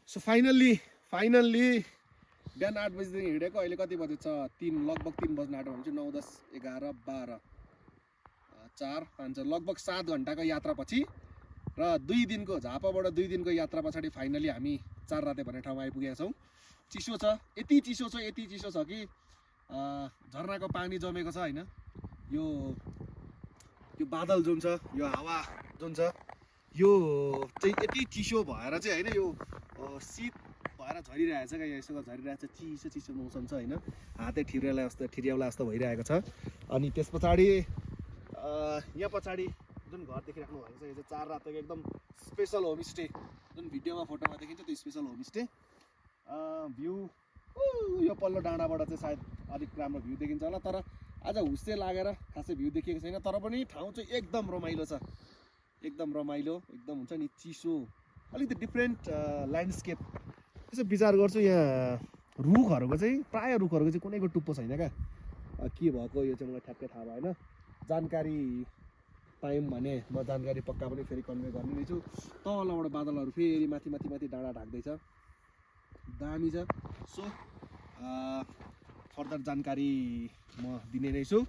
So finally बिहान 8 बजीदेखि हिँडेको अहिले कति बजेछ 3 लगभग 3 बज्न आँट्यो भने चाहिँ 9 10 11 12 4 5 लगभग 7 घण्टाको यात्रापछि र 2 दिनको झापाबाट 2 दिनको यात्रा पछाडि फाइनली हामी चार राते भन्ने ठाउँमा आइपुगेका छौँ। चिसो छ, यति चिसो छ कि झरनाको पानी जमेको छ हैन। यो बादल जुन छ, यो हावा जुन छ, यो चाहिँ यति चिसो भएर चाहिँ हैन, यो शीत भएर झरिरहेछ क्या, यसो झरिरहेछ, चिसो मौसम छ हैन। हातै ठिर्याउला जस्तो भइरहेको छ। अनि त्यस पछाडि यहाँ पछाडि जुन घर देखिराख्नु भएको छ, यो चाहिँ चार रातको एकदम स्पेसल होमस्टे, जुन भिडियोमा फोटोमा देखिन्छ त्यो स्पेसल होमस्टे। भ्यू यो पल्लो डाँडाबाट चाहिँ सायद अलिक राम्रो भ्यू देखिन्छ होला, तर आज हुस्से लागेर खासै भ्यू देखिएको छैन। तर पनि ठाउँ चाहिँ एकदम रमाइलो छ, एकदम रमाइलो, एकदम हुन्छ नि चिसो, अलिकति डिफ्रेन्ट ल्यान्डस्केप। त्यसो विचार गर्छु यहाँ रुखहरूको चाहिँ प्रायः रुखहरूको चाहिँ कुनैको टुप्पो छैन क्या, के भएको यो चाहिँ मलाई ठ्याक्कै थाहा भएन। जानकारी पायौँ भने म जानकारी पक्का पनि फेरि कन्भे गर्ने नै छु। तलबाट बादलहरू फेरि माथि डाँडा ढाक्दैछ, दामी छ। सो फर्दर जानकारी म दिने नै छु।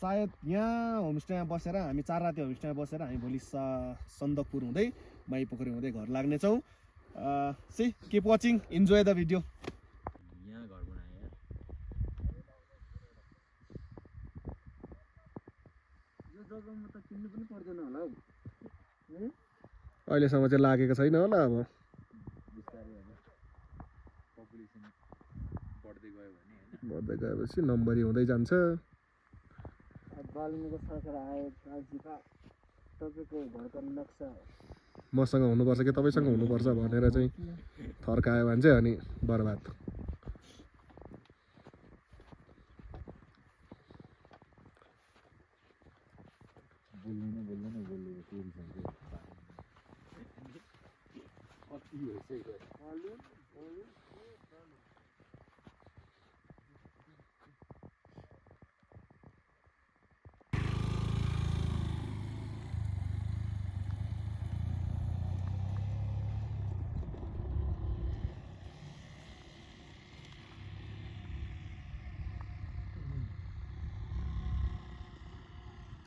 सायद यहाँ होमस्टेमा बसेर हामी चार राति होमस्टेमा बसेर हामी भोलि सन्दकपुर हुँदै माइपोखरी हुँदै घर लाग्नेछौँ। Keep watching, enjoy the video. यहाँ घर बनाए यार, यो जग्गामा त किन्नु पनि पर्दैन होला हौ। अहिलेसम्म चाहिँ लागेको छैन होला, अब बिस्तारै अब पपुलेसन बढ्दै गयो भने हैन, बढ्दै गएपछि नम्बरी हुँदै जान्छ। बाल्मीको सरकार आएपछि तपाईँको घरको नक्सा मसँग हुनुपर्छ कि तपाईँसँग हुनुपर्छ भनेर चाहिँ थर्कायो भने चाहिँ अनि बर्बाद। बोल्दैन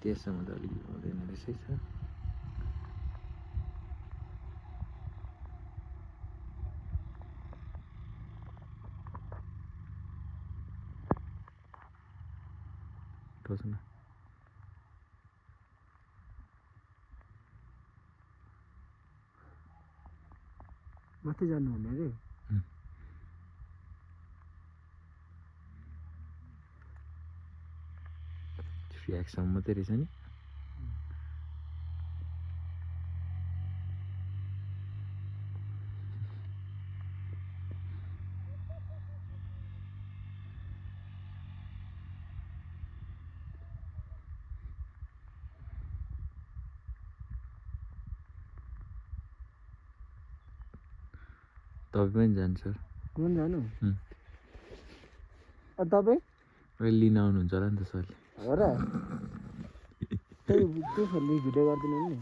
त्यसमा त अलिक हुँदैन रहेछ। माथि जानुहुने रे, फ्याक्सम्म मात्रै रहेछ नि। तपाईँ पनि जान्छ कुन जानु? तपाईँ अहिले लिन आउनुहुन्छ होला नि त सरले। हो र, त्यो भिडियो गरिदिनु नि।